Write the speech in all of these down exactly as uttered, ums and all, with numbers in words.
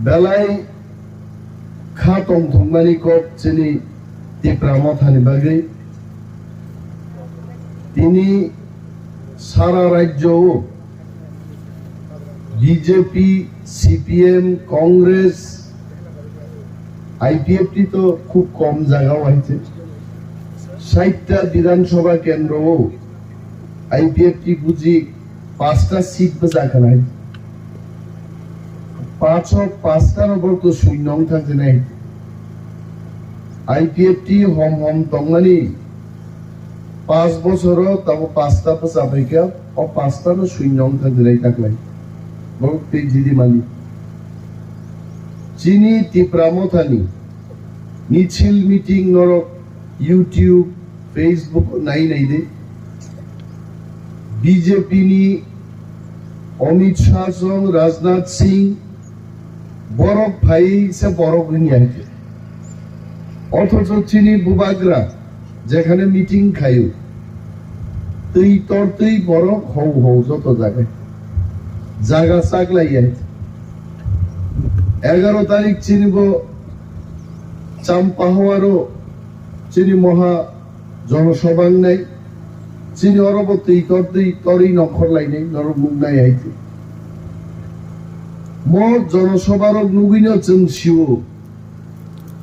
Belai kha tongthokmani kok chini Tipra Mothani bagwi. Tini sara rajyo o B J P, C P M, Congress, I P F T to khub kom jaga o hai se. Sait ta Bidhan Sabha kendro o I P F T buji pasta seat bwchakha nai. Pacho pasta no borok to suino wng thang jinai. I P F T hom hom tongmani pas bosoro tabo pasta bwcha phaikha, o pasta no suino wng thang jinai taklai. Borok tei jidi mali. Chini Tipra Mothani michil meeting norok YouTube, Facebook nai nai de. B J P ni Amit Shah chwng Rajnath Singh borok phai se borok wngya hai. Othocho chini bubagra jekhane meeting khaio, twi tor twi borok hou hou joto jaga jaga chaklai hai. Egaro tarik chini bo Champahawaro chini moha jonosabha wngnai, chini oro bo twi tor twi torwi nongkhor lainai norok nuknai hai se. Mo jonosabha rok nugwino chwng sio,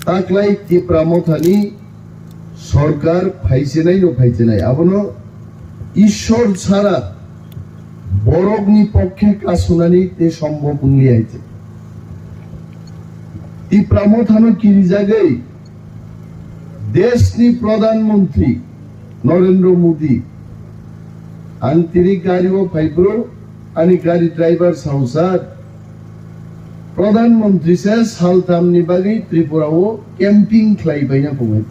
taklai Tipra Mothani sorkar phaisinai no phaisinai, abono Ishwar chhara borokni pokhe kasunani tei sombhob wngya hai se. Tipra Mothano kirijagwi deshni Pradhan Mantri Narendra Modi, ang tini gari o phaiphuru ani gari driver sao, sir, Pradhan Mantri se saltamni bagwi Tripura o camping khlai baina tongo.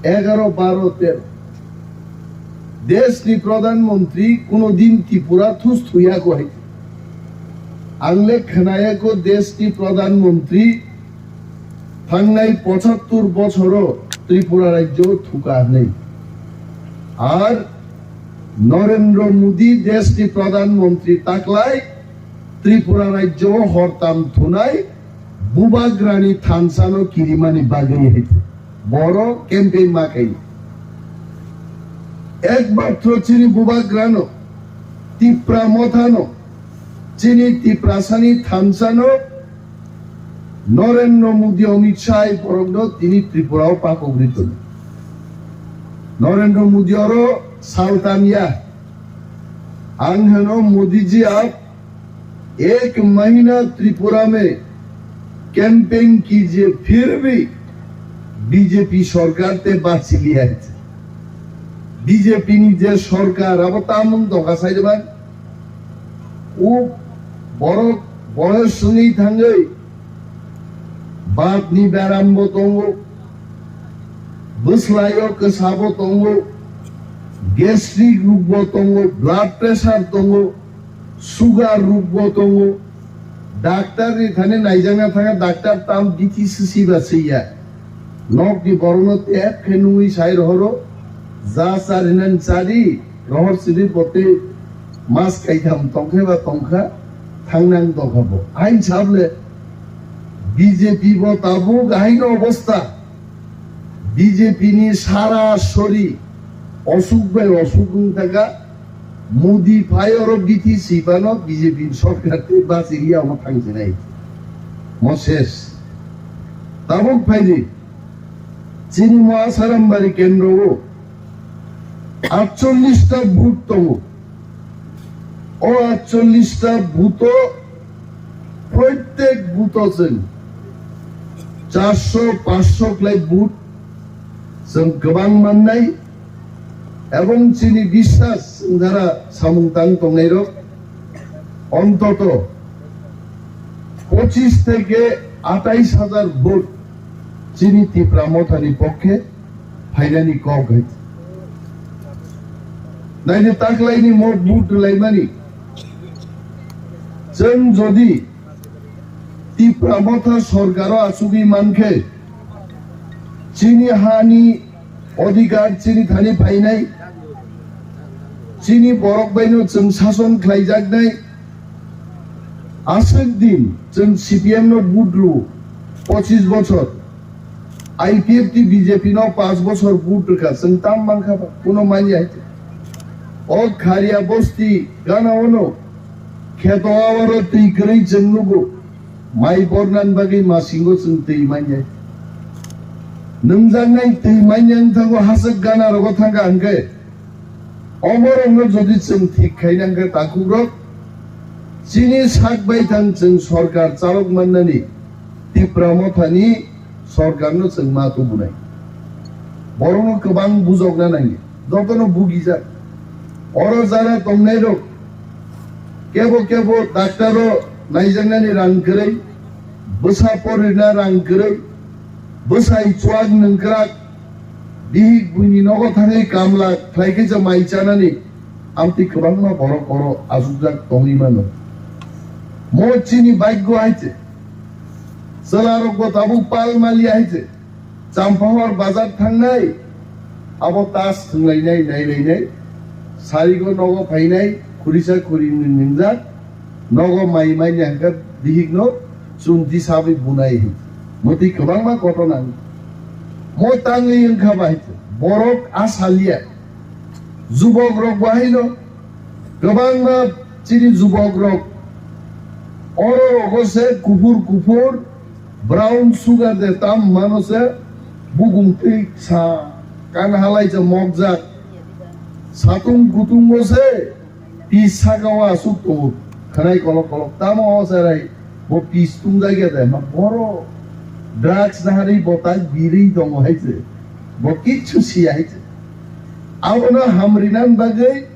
Egaro, baro, tero. Deshni Pradhan Mantri kuno din Tripura thus thuya ko hai. Ang le khwnaya ko deshni Pradhan Mantri thangnai pochattor bochoro Tripura rajyo thuka hinwi. Ar Narendra Modi deshni Pradhan Mantri taklai Tripura rajyo hortam thunai bubagrani thansano kirimani bagwi hai. Boro campaign ma khai. Ekmatro chini bubagrano, Tipra Mothano, chini Tiprasani thansano Narendra Modi, Amit Shah borokno tini Tripura o pakogri tono. Narendra Modi oro saltamya. Ang heno Modi ji ap एक महीना त्रिपुरा में कैंपेन कीजिए, फिर भी बीजेपी सरकार ते बाची लिया है। BJP ni je sorkar abo tamung doka sai de bang. U borok boyos sungwi thangwi bat ni beram bo tongo, bwslai o kwsa bo tongo, gastric ruk bo tongo, blood pressure tongo, sugar ruk bo tongo. Doctor ni thani naijakna thangkha, doctor tam bithi sisi ba swiya. Nok ni borok no tep khe nungwi sai rohoro, ja charinani chari, rohor siri bo tei mas kaitham tongkhe ba tongkha, thangnang tongkha bo. Ain sable B J P bo tabuk ain obostha. B J P ni sara sori osuk bai osuk wng thangkha. Modi phai oro bithi swi phano B J P ni sorkar tei bachiriya omo thang sinai. Mo ses. Tabuk phai di. Chini mo Asarambari kendro o atchollish ta booth tongo. O atchollish ta booth o, proitek booth o chwng charso, pansho khlai booth chwng kwbang mannai, ebong chini biswas chwng jara samung tang tongnairok ontoto pochis theke atais hajar booth chini Tipra Mothani pokkhe phainani kok hai. Naidi taklaini mo booth rwlaimani. Chwng jodi Tipra Motha sorkaro achugwi mankhe, chini hani odhikar chini thani phainai, chini borok baino chwng sason khlaijaknai, Aswk din chwng C P M no vote rw, pochis bochor, I P F T B J P no panch bochor vote rwkha, chwng tam mankha ba, kuno manya hai. O Kharia bosti gana ono kheto awaro twi kwrwi chwng nugo, mai bornan bagwi masingo chwng twi manya. Nwngjaknai twi manya wngthango haswk gana rogo thangkha hwnkhe. Omorokno jodi chwng thik khaina hwnkhe takhukrok, chini sak baithang chwng sorkar chalok mannani Tipra Mothani sorkarno chwng ma tubunai. Borokno kwbang bujokna nangya, jotono bugijak. Oro jara tongnairok kebo kebo daktaro naijaknani rang kwrwi, bwsa porirna rang kwrwi, bwsai chuak nwngkrak, bihik buini nogo thangwi kamla khlai khe je mai chanani, amtwi kwbangma borok oro achukjak tongwi mano. Mo chini bhagyo hai se, chwlarokbo tabuk pal mali hai se, Champahor bazar thangnai, abo tas thwnglainai, nailainai, sarigo nogo phainai, khurisa khuri nwngjak, nogo mai manya hwnkhe bihikno chumti sabi bunai. Motwi kwbangma koto nang. Mo tangwi wngkha bai borok a salia. Jubok rok bo haino kwbangma chini jubok rok oro rogo se kuphur kuphur brown sugar de tam mano se bugungtwi sa kan halai je mokjak satung kutungo se. Pis saka o aswk tongo, khwnai kolok kolok. Tamo o cherai bo pis tungjakya de, ma boro drugs naharwi bo tak birwi tongo hai se. Bo kichu siya hai se. Abono hamrinan bagwi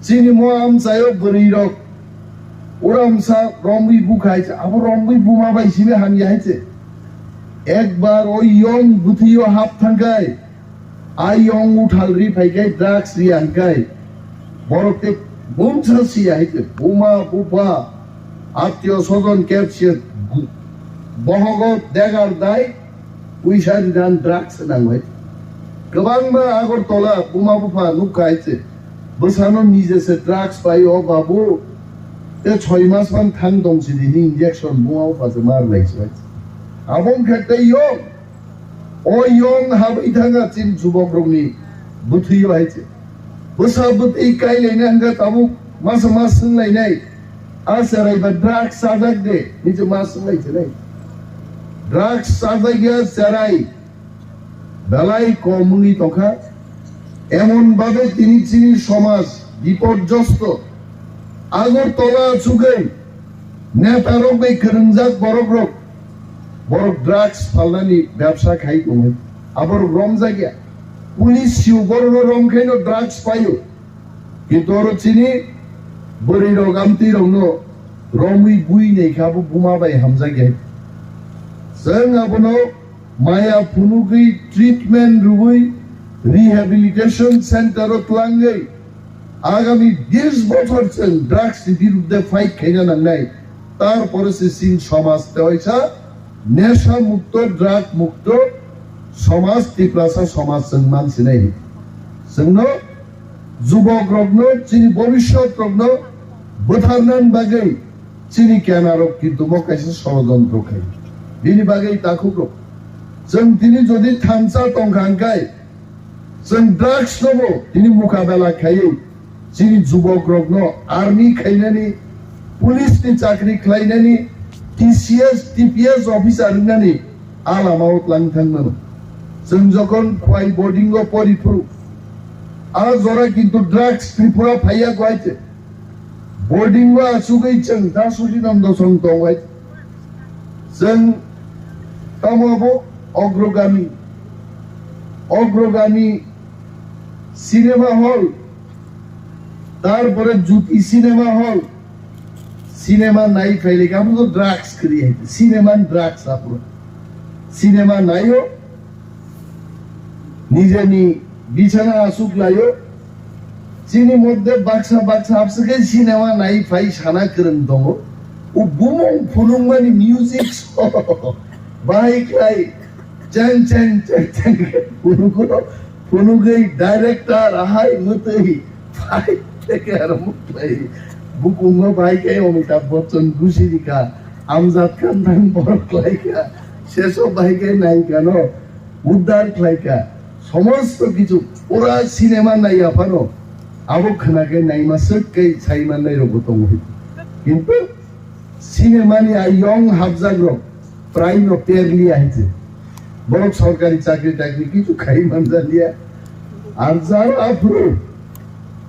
chini mo amchaio bwrwi rok uramsa romwi bukha hai se. Abo romwi buma bai simi hamya hai se. Ekbar o yong bwthwio hap thangkhai. A yong uthal ri phai khe drugs ri ang kai. Borok tei bumsa si ya hai khe buma bupha attiyo sojon kep se gu-, bohogo degar dai puisa rinan drugs nang bai. Kwbangma Agartala buma bupha nuk kai se bwsano nije se drugs pai o babu. Te choi mas man thang dong si di ni injection buma bupha se mar lai se bai. Abong khe tei yong. O yong habwi thanga chini jubokrokni bwthwio hai se. Bwsa bwtwi kailaina hwnkha tabuk masa mas swnglainai. A cherai ba drugs chajak de, hinwi se mas swnglainai. Drugs chajakya cherai belai kom wngwi tongkha. Emon babe tini chini somaj bipodjosto. Agartala achugwi netarok bai kwrwngjak borokrok, borok drugs phalnani bebsa khai tongwi. Aborok romjakya. Police siu borokno romkhaino drugs paio. Kintu oro chini bwrwirok amtwirokno romwi bui naikha abo buma bai hamjakya. Chwng abono maya phunugwi treatment rwui rehabilitation center o twlangwi agami bish bochor chwng drugs ni birudde fight khaina nangnai. Tarpore se chini somaj tewaisa nesha mukto, drug mukto somaj, Tiprasa somaj chwng mansinai. Chwngno jubok rokno, chini bobishyot rokno bwtharnani bagwi chini kenarok kintu bo kaisa sorojontro khai. Bini bagwi takhukrok, chwng tini jodi thansa tongkha hwnkhe, chwng drugs nobo tini mukabela khaiwi chini jubok rokno army khainani, police ni chakri khlainani, T C S, T P S officer wngnani a lama o tlang thang mano. Chwng jokhon Khwai boarding o pori phuru, a jora kintu drugs Tripura phaiya kwai se. Boarding o achugwi chwng ta susi nando song tong hai. Chwng tamo bo Ogrogami, Ogrogami cinema hall, tarpore Jyoti cinema hall, cinema nai phailika, abo to drugs kwrwi hai, cinema ni drugs apro. Cinema naio, nijeni bichana asuk laio, chini moddhe baksa baksa abswkhe cinema nai phai sana kwrwng tongo. O bumung phunukmani music so bahai khlai cheng cheng cheng cheng phunugo. Phunugwi director ahai mwtwi phai teke aro muklai Bukungo bai khe Amitabh Bachchan gusi rikha, Amjad Khan thang borok khlai kha, Sesok bai khe Nayika no uddar khlai kha, somosto kichu pura cinema nai aphano abo khna khe naima swk khe sai mannai rok bo tongo. Kintu cinema ni a yong hapjak rok prai no perliya hai se. Borok sorkari chakri takri kichu khai manjaliya. Ar jara aphuru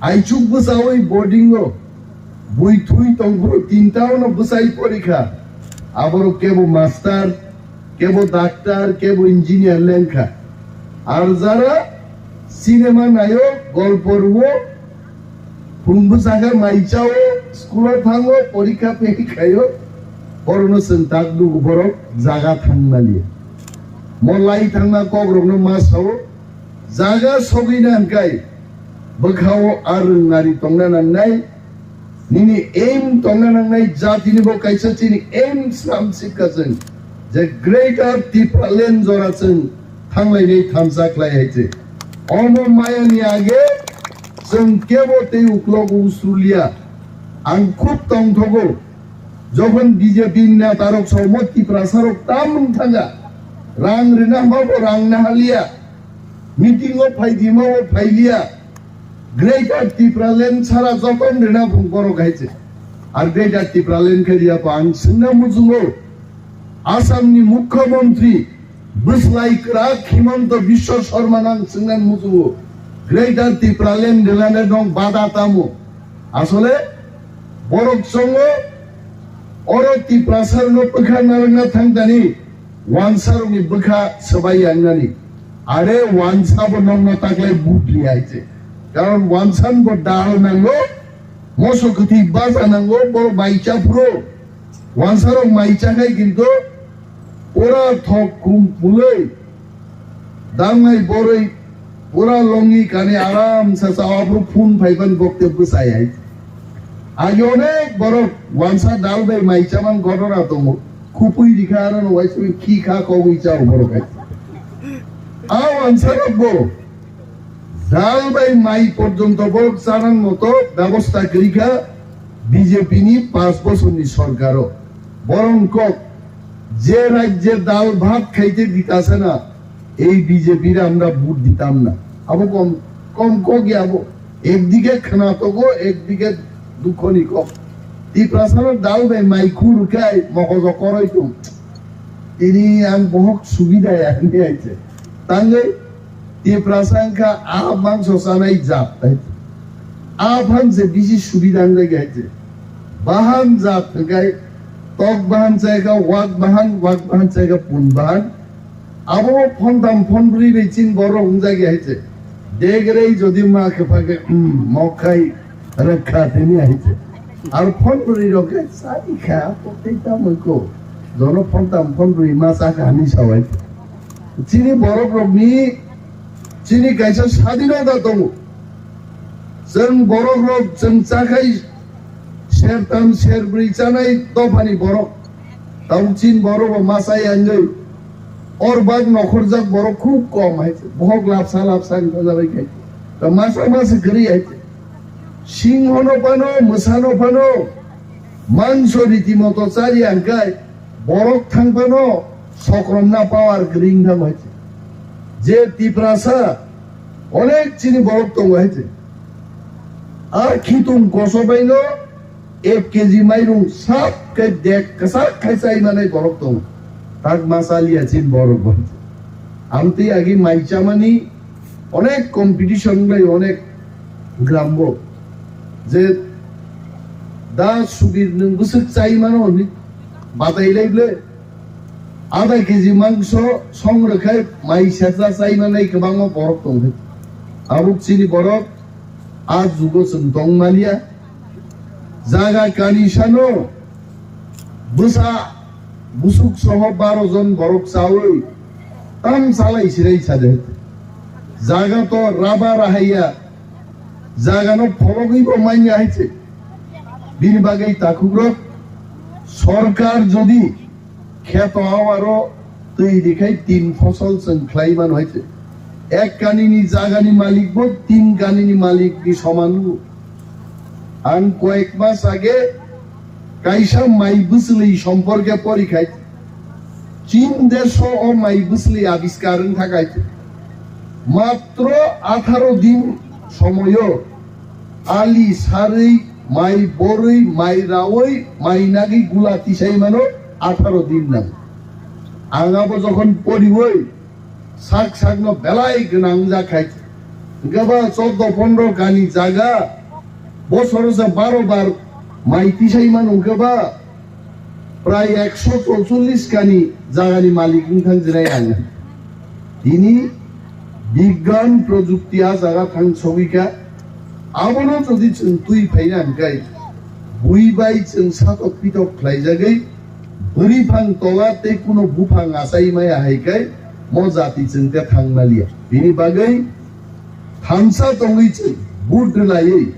aichuk bwchaui boarding o bui thui tongphuru tinta ono bwchai porikha. Aborok kebo master, kebo doctor, kebo engineer lengkha. Ar jara cinema naio, golpo rwo, phung bwsakhe mai chao, school o thango, porikha pekhi khaio, borokno chwng tak nugo borok jaga thangmani. Mo lai thangna kokrokno ma sao, jaga sogwina hwnkhai bwkhao a rwngnari tongna nangnai, nini aim tongna nangnai, jatini bo kaisa chini aim slam sikha chwng je Greater Tipraland jora chwng thanglainai thansa khlai hai se. Omo mayani age chwng kebo tei uklok usrulia. Ang khub tongthogo, jokhon B J P ni neta rok somo Tiprasa rok tam wng thanga, rang rina hwnba bo rang nahaliya, meeting o phaidi ma o phailiya, Greater Tipraland sara joton rina bung borok hai se. Ar Greater Tipraland khe riya pa ang swngna muchungo, Assam ni Mukhyamantri bwslai kwrak Himanta Biswa Sarma nang swngna muchungo, Greater Tipraland rilana dong bada tamo. Asole borok chongo oro Tiprasa no bwkha narwkna thangtani, wansarokni bwkha swbai yangnani. Are wansa bo nokno taklai budli hai se. Karon wansa bo dal nango, moso kwthwi baja nango, borok mai cha phuru. Wansarok mai cha khai kintu pura thok kum puloi, dangnai boroi, pura longi kani aram sa sa aphuru phun phaiban bokte bwsai hai. Agi onek borok wansa dal bai mai chamang ghotona tongo. Khupui rikha aro no waisui khi kha kogwi chao borok hai. A wansa rok bo dal bai mai porjonto borok chanan moto bebosta kwrwi kha B J P ni panch bochor ni sorkaro. Borok kok je rajye dal bhat khaite ditasana, ei B J P re amra vote ditam na. Abo kom, kom kok ya abo. Ekdike khna togo, ekdike dukho ni kok. Tiprasa no dal bai mai khur khai mokojo koroi tung. Tini ang bohok subida ya ni aise. Tangwi Tiprasa wngkha a mangso chanai jat hai. A phan se bisi subida wngwi hai se. Bahan jat hwnkhe tok bahan chaikha, wak bahan, wak bahan chaikha pun bahan. Abo phontam phonbrwi bai chin borok wngjak ya hai se. Degrei jodi ma khe phakhe, hmm, mokhai rwkha tini hai se. Ar phonbrwi rok khe chai kha, tei tamoi ko. Jono phontam phonbrwi ma chakha hinwi sawai. Chini borok rokni chini kaisa sadinota tongo. Chwng borok rok chwng chakhai sertam serbrwi chanai dophani borok. Tabuk chini borok bo masa yangwi orbak nokhorjak borok khub kom hai. Bohok lapsa lapsa wngkha jabai khai. Ta masa masa kwrwi hai. Singhono phano, mwsano phano, mangso ritimoto chari hwnkhai borok thang phano sokromna power kwrwi wngkha hai. Je Tiprasa onek chini borok tongo hai. A khitung koso baino ek K G mairung sap khe dek kwchak khai chai manai borok tongo. Tak ma chaliya chini borok bo. Amtwi agi mai chamani onek competition bai onek gram bo. Je da Subir nwng bwswk chai mano hinwi batai lai ble. Adha K G mangso song rwkhai mai sersa chai manai kwbangma borok tongkhe. Abuk chini borok a jugo chwng tong maliya. Jaga kanisano bwsa busuk soho baro jon borok chawi tam salai sirai sade. Jaga to raba rahaiya, jaga no phologwi bo manya hai se. Bini bagwi takhukrok sorkar jodi kheto awaro twi rikhai tin phosol chwng khlai mano hai se. Ek kanini jagani malik bo tin kanini malik ni soman. Ang koyek mas age kaisa mai bwswlwi somporke porikhai. Chin desho o mai bwswlwi abiskar wngkha khai. Matro atharo din somoyo ali sarwi, mai borwi, mai rawi, mai nagwi gula tisai mano atharo din nang. Ang abo jokhon poriwi sak sakno belai gwnang jak khai. Hwnkhe ba chordo pondro kani jaga bosoro se baro bar mai tisai mano hwnkhe ba prai ekso chorchollis kani jagani malik wng thang jinai ang. Tini bigyan projukti a jaga thang sogwi kha. Abono jodi chwng twi phaina hwnkhe bui bai chwng satok pitok khlaijagwi bwrwi phang tola tei kuno buphang achai maya hai khe mo jati chwng te thang maliya. Bini bagwi thansa tongwi chwng vote rwlaiwi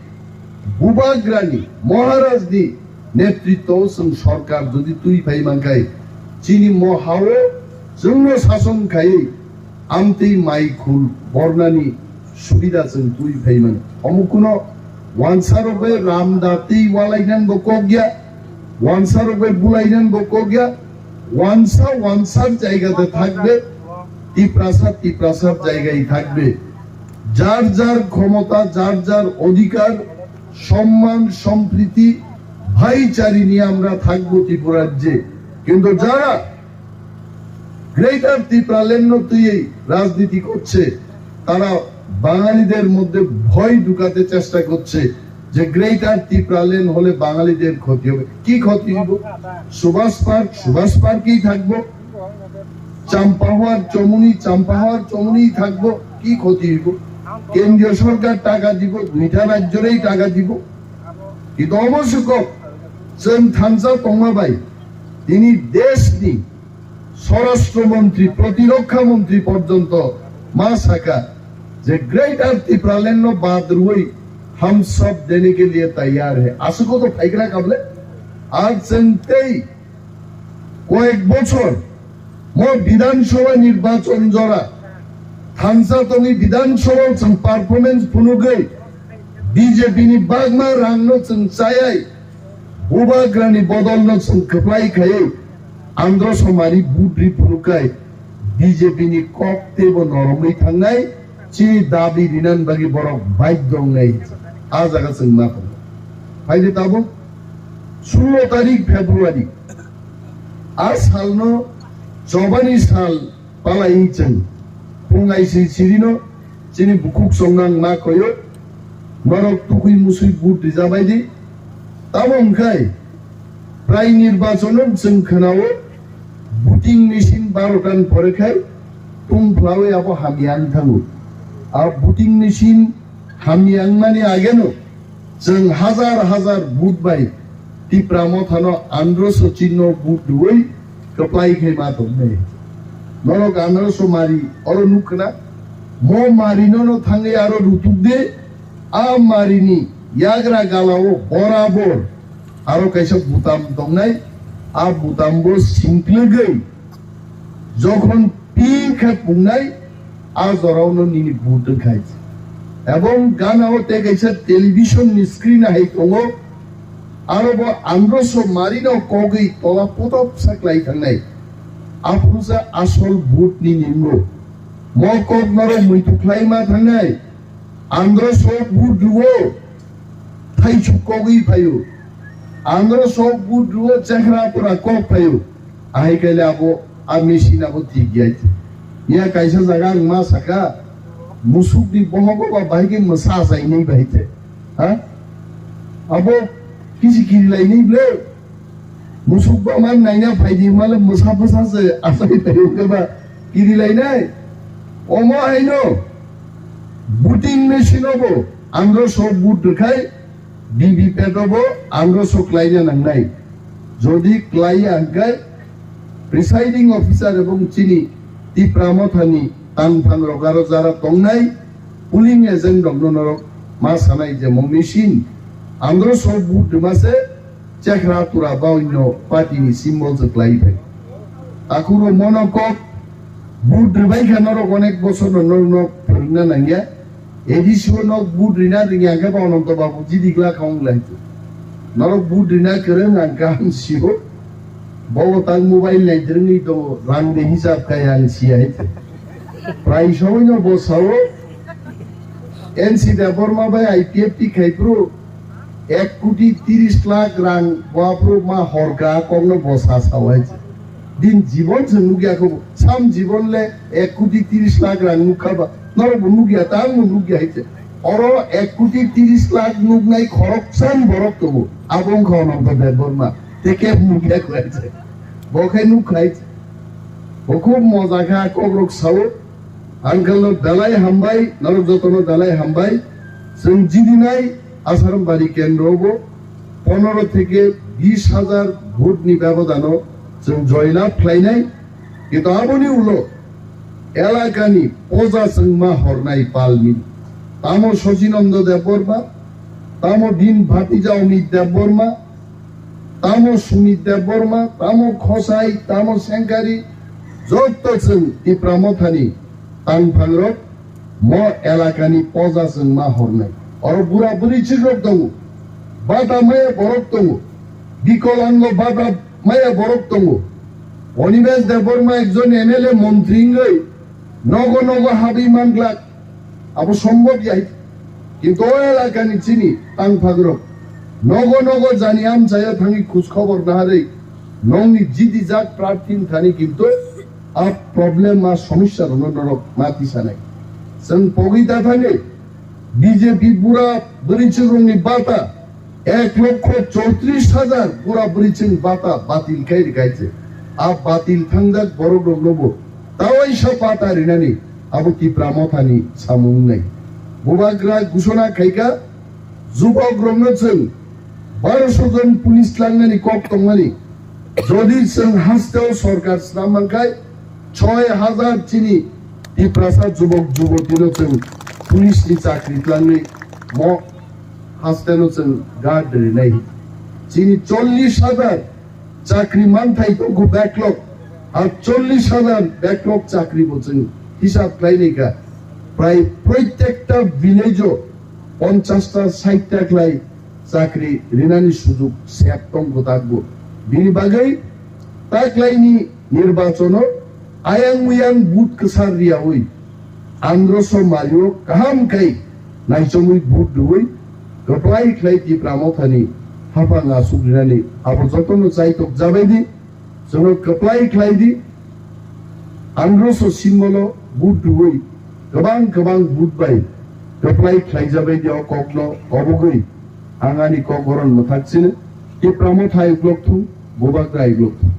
Bubagrani Maharajni netritwo chwng sorkar jodi twi phai mankhai chini mo hao chwngno sason khaiwi amtwi mai khul bornani subida chwng twi phai mano. Omo kuno wansarok bai ramda twi walainan bo kok ya, wansarok bai bulainan bo kok ya, wansa wansar jaiga de thakbe, Tiprasa Tiprasar jaigai thakbe. Jar jar khomota, jar jar odhikar, somman, sompriti, bhaichari niye amra thakbo Tripura rajye. Kintu jara Greater Tipraland no twiwi rajniti korche, tara Bangalide r moddhe bhoy dhukate chesta korche je Greater Tipraland hole Bangalide r khoti hobe. Ki khoti hobo? Subhas Park, Subhas Park-ই thakbo. Champahwar Chomoni, Champahwar Chomoni-ই thakbo. Ki khoti hobo? Kendriyo sorkar taka dibo, duita rajyorei taka dibo. Kintu omo se kok, chwng thansa tongma bai tini deshni Swarashtra Montri, Protirokha Montri porjonto ma sakha je Greater Tipraland no bad rwui hum sab dene ke liye taiyar hai. Aswk to phaigra kable? Ar chwng tei koyek bochor mo Bidhan Sabha nirbachon jora thansa tongwi Bidhan Sabha chwng performance phunugwi B J P ni bagma rang no chwng chayai Bubagrani bodol no chwng kwplai khaiwi Andro Somari budri phunukkhai B J P ni kok teibo noromwi thangnai chini dabi rinan bagwi borok baidhyo wngnai. A jaga chwng ma tongo. Phaidi tabuk sullo tarik February, a salno chobani sal palai chwng phung aisi sirino chini bukhuk songnang ma koyo norok tukui musui but rijabai di. Tamo wngkhai prai nirbachono chwng khwnao voting machine barotan pore khai tung phlawi abo hamya wng thango. A voting machine hamya wngmani ageno chwng hazar hazar but bai Tipra Mothano andro sochinno but rwui kwplai khai ma tongnai. Norok andro so mari oro nukkha na? Mo mari nono thangwi aro rutuk de, a marini yagra galao borabor aro kaisa butam tongnai, a butambo singklwgwi jokhon pi khe pungnai, a jorao no nini but wngkhai. Ebong gana o tei kaisa television ni screen hai tongo, aro bo andro so mari no kogwi tola potop sa klai thangnai. Aphuru sa asol but ni ningo. Mo kok norok muitu khlai ma thangnai. Andro so but rwo thaichuk kogwi phaio. Andro so but rwo chehra pura kok phaio. Ahai khaile abo a machine abo thik ya. Ya kaisa jaga ang ma saka musuk ni bohogo ba bahai khe mwsa achainai bahai te. Ha? Abo kisi kiri lainai ble. Musuk ba man naina phaidi male mwsa bwsa se asai phaio khe ba kiri lainai. Omo haino voting machine obo andro so but rwkhai V V P A T obo andro so klaina nangnai. Jodi klaiya hwnkhe presiding officer ebong chini Tipra Mothani tangphang rok aro jara tongnai polling agent rokno norok ma sanai je mo machine andro so but rwma se chehra tura ba onno party ni symbol se klai phai. Takhuk rok mono kok but rwbai kha norok onek bosor no norok no phwrwngna nangya. A D C o nok vote rina rwngya khe ba Ananto Babu jidi gla kha wng lai. Norok vote rina kwrwng ang kaham sio. Bobo tak mobile nai rwngwi tongo, rang de hisab khai ang siya hai. Prai sawino bo sao, N C Debbarma bai I P F T khai phuru ek koti tiris lakh rang bo aphuru ma horka kokno bo sa sao hai. Din jibon se nukya kho, sam jibon le ek koti tiris lakh rang nukha ba, norok bo nukya, ta ang bo nukya hai. Oro ek koti tiris lakh nuknai khoroksa borok tongo, abo wngkha Ananto Debbarma, te khe nukya kho hai. Bo khai nukha hai. Bo khub moja kha kokrok sao. Uncle no belai hambai, norok jotono belai hambai. Chwng jidinai Asarambari kendro bo pondro theke bis hajar vote ni bebodano chwng joylab khlainai. Kintu aboni ulo elakani poja chwng ma hornai palni. Tamo Sachinanda Debbarma, tamo din Bhatija Amit Debbarma, tamo Sumit Debbarma, tamo Khosai, tamo Sengkari, jotto chwng Tipra Mothani tangphangrok mo elakani poja chwng ma hornai. Oro bura bwrwi chikrok tongo, bata maya borok tongo, bikolango bata maya borok tongo. Animesh Debbarma ekjon M L A montri wngwi nogo nogo habwi manglak, abo sombhob ya. Kintu o elakani chini tangphagrok nogo nogo jani amchaya thangwi khoj khobor naharwi nongni jidi jak prarthi thani kintu a problem ma somosya rokno norok ma tisanai. Chwng pogwi ta thangwi B J P bura bwrwi chikrokni bata ek lokho chowtris hajar bura bwrwi chwng bata batil khai rwkha hai se. A batil thangjak borok rokno bo tawaisa bata rinani abo Tipra Mothani samung wngnai. Bubagra gusona khaikha, jubok rokno chwng barosho jon police tlangnani kok tongmani. Jodi chwng hasteo sorkar snam mankhai, soi hajar chini Tiprasa jubok jubotino chwng police ni chakri tlangwi mo hasteno chwng guard rinai. Chini chollish hajar chakri manthai tongkho backlog, a chollish hajar backlog chakri bo chwng hisab khlainai kha. Prai proitekta village o ponchas ta, sait ta khlai chakri rinani sujuk sep tong gwdakgo. Bini bagwi taklaini nirbachono ayang muyang vote kwsar riyaui androso mario kaham khai naichomwi vote rwui kwplai khlai Tipra Mothani haphang asuk rinani abo jotono chaitok jabaidi. Chwngno kwplai khlai di, androso simbolo vote rwui kwbang kwbang vote bai kwplai khlai jabai di o kokno kobogwi ang ani kok goron mwthak chini. Tipra Motha uklok thung, Bubagra uklok thung.